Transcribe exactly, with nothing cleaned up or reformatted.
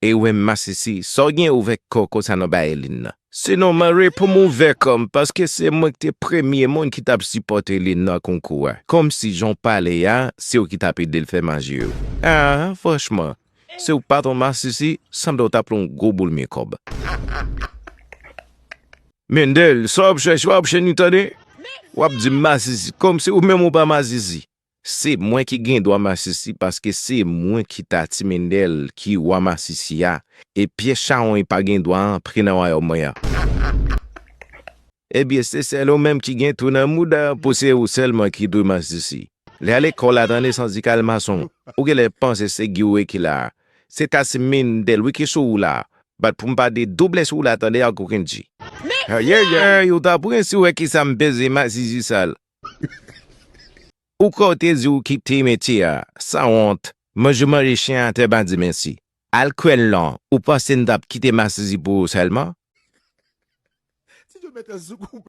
E ou menm masisi, sa w gen ouvè kò konsa nan bagay Lin nan? Sinon, mare pou m ouvè kò m, paske se mwen ki te premye moun ki t ap sipòte Lin nan konkou a. Kòmsi jan w pale a, se ou ki t ap ede l fè maji yo. Ah, franchman, si w pa t yon masisi, sanble w t ap yon gwo boul men kòb. Mendel, sa w ap chèche, w ap chèche, tande? W ap di m masisi, kòmsi ou menm ou pa masisi. Se mwen ki gen dwa masisi paske se mwen ki ta ti Mendel ki wa masisi a, e pyès chawony pa gen dwa antre nan wayòm mwen an. Ebyen, se sèl ou menm ki gen tou nan mouda pou se ou sèlman ki dwe masisi. Lè ale kò la tande santi kalmason, ou genlè panse se Giwe ki la. Se ta si Mendel wi ki sou ou la. Bat pou m pa de double sou ou la tande ak okenn dji. Ayayay, ou ta pran si w wè kisa m peze masisi sal. Ou kwè w te di ou kite metye a, sanwont, manje w manje chen atè pa di mèsi. Al kwè l non, ou panse n t ap kite masisi pou ou sèlman?